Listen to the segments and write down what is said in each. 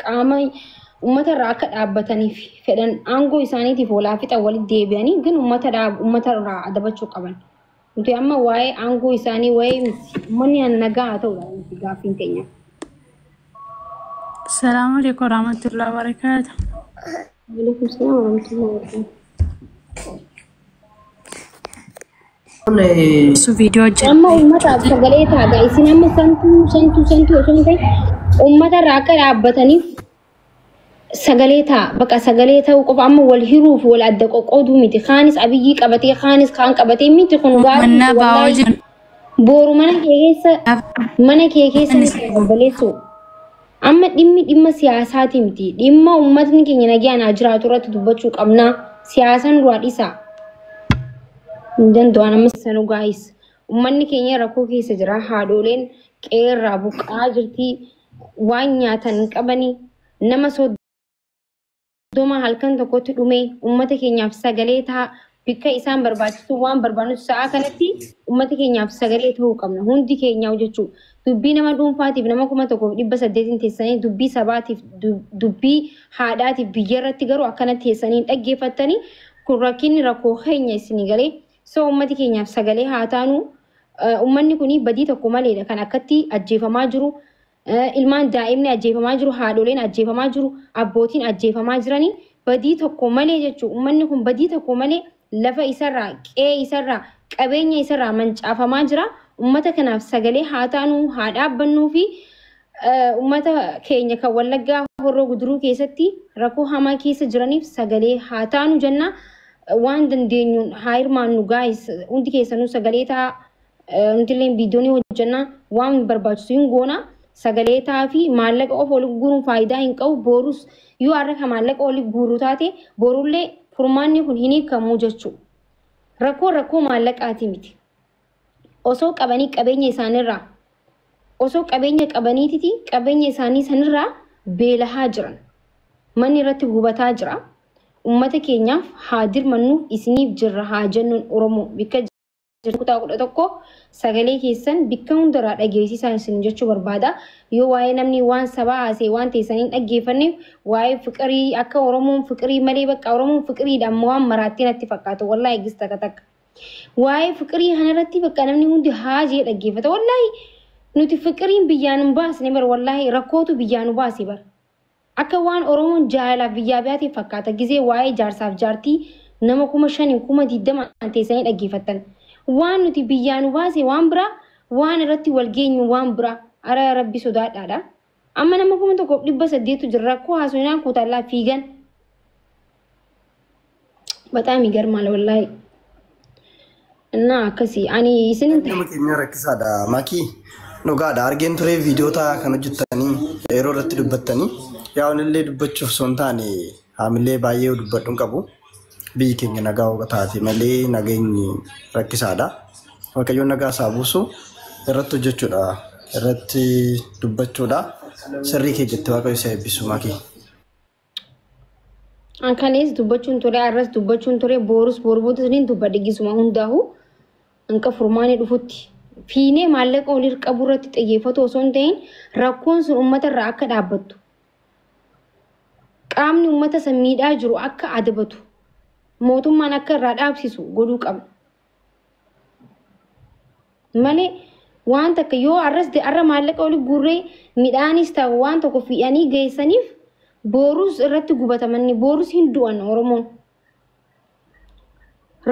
Qaama uummata irraa akka dhaabbataniif fedhan aangoo isaaniitiif walaa fixa walitti deebi'anii ግን uummata uummata irraa adabachuu qaban. Nuti amma waa'ee aangoo isaanii waa'ee miti, uummanni nagaa haa ta'udha nuti gaaffiin keenya. السلام عليكم ورحمة الله وبركاته. Waalaikum salaam warahmatullahi wabarakatuh. Su viidiyoo Amma hojjedhe. uummataaf sagalee ta'a. Isin amma santuu santuu santuu osoo hin ta'in uummata irraa akka dhaabbataniif sagalee ta'a. Bakka sagalee ta'uu qofa amma wal hiruuf wal adda qoqqooduu miti. Kaanis Abiyyii qabatee, kaanis kaan qabatee miti, kun gaarii Mannaa miti baa'oo wallaahi. jiran. Boru mana kee keessa ni obboleessu. Amma dhimmi dhimma siyaasaati miti. Dhimma uummatni keenya nagaan haa jiraatu irratti dubbachuu qabna. Siyaasaan duraa dhiisa. Hin danda'an amma sanuu gaayis. Uummanni keenya rakkoo keessa jira. Haadholeen qeerraa buqqa'aa jirti. Waan nyaatan hin qabani. Nama 30 halkan tokkotti dhume. Uummata keenyaaf sagalee ta'a. Bikka isaan barbaachisu waan barbaadnu sa'a kanatti uummata keenyaaf sagalee ta'uu qabna. Hundi keenyaa jechuudha. Dubbii nama dhuunfaatiif nama 1800 teessanii, dubbii sabaatiif, dubbii haadhaatiif biyya irratti garuu akkanatti teessanii dhaggeeffattanii, kun rakkinni rakkoo keenya isinii galee. So uummati keenyaaf sagalee haa taanu. Uummanni kun badii tokko maleedha kan akkatti ajjeefamaa jiru. Ilmaan daa'imni ajjeefamaa jiru, haadholeen ajjeefamaa jiru, abbootiin ajjeefamaa jiranii badii tokko malee jechuudha. Uummanni kun badii tokko malee lafa isarraa, qe'ee isarraa, qabeenya isarraa mancaafamaa jira. Uummata kanaaf sagalee haa taanu, haa dhaabbannuu fi uummata keenya kan Wallaggaa Horroo Guduruu keessatti rakkoo hamaa keessa jiraniif sagalee haa taanu jenna. Waan dandeenyuun haa hirmaannu gaayis, hundi keessanuu sagalee ta'a. Nuti illee viidiyoo ni hojjenna, waan barbaachisu hin goona. Sagalee ta'aa fi maallaqa qofa walitti guuruun faayidaa hin qabu. Borus yoo har'a ka maallaqa walitti guuru taate, borullee furmaanni kun hin hiikamu jechuudha. Rakkoo rakkoo maallaqaati miti. Osoo qabanii qabeenya isaaniirraa, osoo qabeenya qabaniititi qabeenya isaanii sanirraa beelahaa jiran. Manni irratti gubataa jira. Uummata keenyaaf haa dirmannu, isiniif jirra haa jennuun. Oromoo bikka jirtu kutaa 11 sagalee keessan bikka hundarraa dhageessisaa isin jechuu barbaada. Yoo waa'ee namni waan sabaa haasee waan teessanii dhaggeeffanneef, waa'ee fiqirii akka Oromoon fiqirii malee, bakka Oromoon fiqiriidhaan waan maraattii natti fakkaata wallaahi gis takka takka. Waa'ee fiqirii kanarratti bakka namni hundi haajee dhaggeeffata. Wallaahi nuti fiqiriin biyyaan hin baasne bar, wallaahi rakkootu biyyaan nu baase bar. Akka waan Oromoon jaalalaaf biyyaa baate fakkaata gizee waa'ee jaarsaaf jaartii nama 5000 20,000 teessanii dhaggeeffattan. Waan nuti biyyaa nu baase waan biraa, waan irratti wal geenyu waan biraa. Ara rabbi sodaadhaadha. Amma nama 1800tu jira, rakkoo haasofnaan kuutallaa fiigan. በጣም ይገርማል ወላሂ። እና akkasii ani isin Nama keenya rakkisaadha. Makii, dhugaadha. Argeen ture viidiyoota kan hojjettanii yeroo irratti dubbattanii. Yaa illee dubbachuuf osoo hin taane haamilee baay'ee dubbadhu hin qabu. Biyyi keenya nagaa taate malee nageenyi rakkisaadha. Waaqayyoon nagaa isaa buusu irratti hojjechuudha. Irratti dubbachuudha. Sirrii kee jette, Waaqayyo isa eebbisu, Makii. An kanees dubbachuun ture, arras dubbachuun ture, boorus boru boodas ni dubbadhe. Gisuma hundaahu hanqa furmaanii dhufutti fiinee maallaqa walii qabu irratti xiyyeeffatu osoo hin ta'in, rakkoon sun uummata irraa akka dhaabbattu, qaamni uummata san miidhaa jiru akka adabatu, mootummaan akka irraa dhaabsisu godhuu qabna. Malee waan takka yoo arras arra maallaqa olii guurree midhaanis ta'u waan tokko fe'anii geessaniif, boruus irratti gubatamanni, boruus hin du'an Oromoon.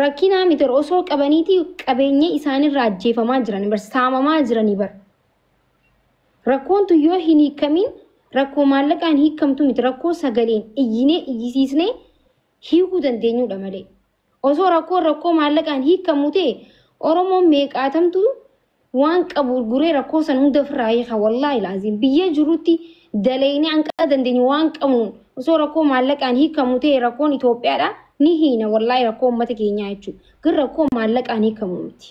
Rakkinaa miti, osoo qabaniiti qabeenya isaanirraa ajjeefamaa jiran bar, saamamaa jiranii bar. Rakkoon tun yoo hin hiikamin rakkoo maallaqaan hiikamtu miti, rakkoo sagaleen iyyinee iyyisiisnee hiikuu dandeenyudha malee. Osoo rakkoon rakkoo maallaqaan hiikamu ta'e, Oromoon meeqaatamtu waan qabu gurguree rakkoo san hunda ofirraa hiika. Wallaahi laaziim biyya jirutti dalaynee hanqa dandeenyu waan qabnuun, osoo rakkoo maallaqaan hiikamu ta'e, rakkoon Itoophiyaadha ni hiina wallaahi, rakkoo uummata keenyaa jechuudha. Gin rakkoo maallaqaan hiikamu miti.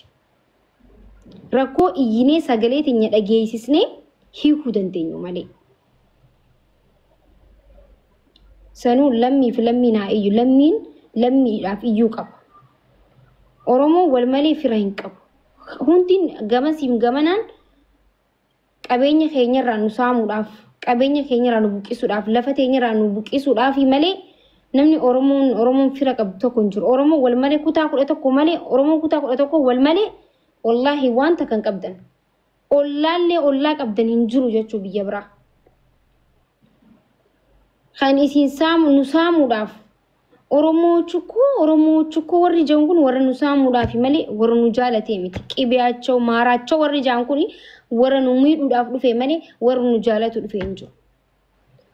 Rakkoo iyyinee sagalee teenya dhageessisnee hiikuu dandeenyu malee. Sanuu lammii fi lammiin haa iyyu, lammiin lammiidhaaf iyyuu qaba. Oromoon wal malee fira hin qabu. Hundi gamasiif gamanaan qabeenya keenyarraa nu saamuudhaaf Qabeenya keenyarraa nu buqqisuudhaaf, lafa teenyarraa nu buqqisuudhaaf malee namni Oromoon fira qabdu tokko hin jiru. Oromoon wal malee kutaa 11 malee, Oromoon kutaa 11 wal malee wallaahi wanta kan qabdan. Ollaallee ollaa qabdan hin jiru jechuu biyya biraa. Kan isin saamu nu saamuudhaaf Oromoo chukkoo warri jiran kun warra nu saamuudhaaf malee warra nu jaalatee miti. Qibiyaachoo maaraachoo warri jiran kun warra nu miidhuudhaaf dhufe malee warra nu jaalatu dhufe hin jiru.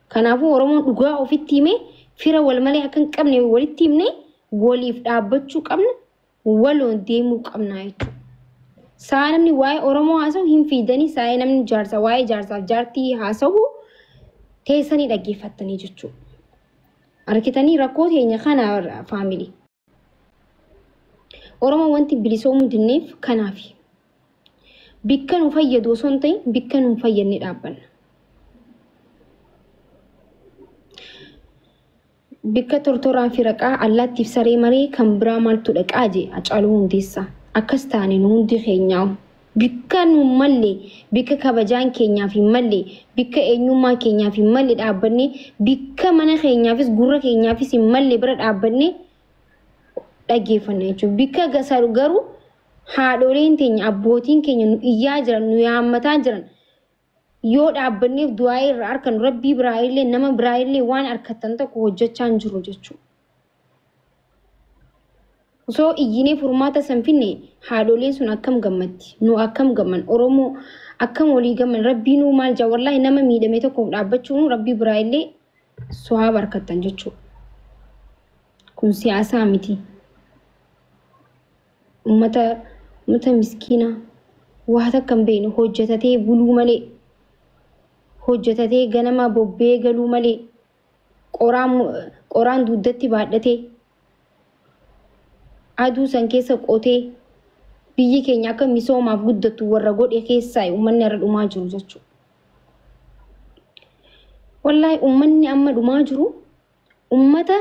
Kanaafuu Oromoon dhugaa ofitti himee fira wal malee akka hin qabne walitti himne waliif dhaabbachuu qabna, waloon deemuu qabna jechuudha. Sa'a namni waa'ee Oromoo haasa'u hin fiidanii, sa'a namni jaarsa waa'ee jaarsaaf jaartii haasa'u teessanii dhaggeeffattanii jechuudha. Argitanii rakkoo teenya kana faamilii. Oromoo wanti bilisoomuu dinneef kanaafi. Bikka nu fayyadu osoo hin ta'in bikka nu hin fayyadne dhaabbanna. Bikka tortoraan fi raqaa allaattiif saree maree kan biraa maaltu dhaqaa jee Hacaaluu Hundeessaa. Akkas taane nu hundi keenyaa bikka nu malle, bikka kabajaan keenyaaf hin malle, bikka eenyummaa keenyaaf hin malle dhaabbannee, bikka mana keenyaafis gurra keenyaafis hin malle bira dhaabbannee dhaggeeffanna jechuudha. Bikka gasaru garuu haadholeen teenya abbootiin keenya nu iyyaa jiran, nu yaammataa jiran yoo dhaabbanneef du'aa irraa harkan rabbii biraa illee nama biraa illee waan harkattan tokko hojjechaa hin jiru jechuudha. Osoo iyyinee furmaata san finne haadholeen sun akkam gammatti, nu akkam gamman, Oromoo akkam walii gamman, rabbii nuu maal jaa, wallaahi nama miidhame tokkoof dhaabbachuun rabbii biraa illee sohaaba harkattan jechuudha. Kun siyaasaa miti. Uummata miskiina waa takka hin beekne hojjetatee buluu malee, hojjetatee ganama bobbee galuu malee, qoraan dugdatti baadhatee aduu san keessa qotee biyyi keenya akka misoomaaf guddattu warra godhe keessaa uummanni irra dhumaa jiru jechuudha. Wallaahi uummanni amma dhumaa jiru uummata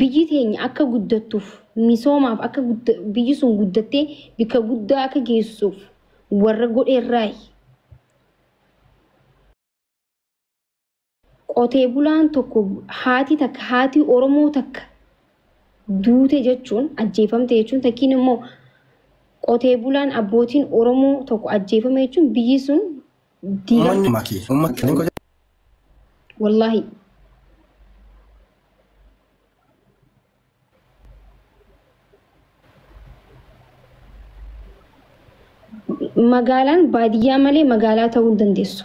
biyyi teenya akka guddattuuf misoomaaf akka biyyi sun guddattee bikka guddaa akka geessuuf warra godhe irraayi. Qotee bulaan tokko haati takka haati Oromoo takka duute jechuun ajjeefamte jechuun takkiin immoo qotee bulaan abbootiin Oromoo tokko ajjeefame jechuun biyyi sun diigamte. Wallaahi. Magaalaan baadiyyaa malee magaalaa ta'uu hin dandeessu.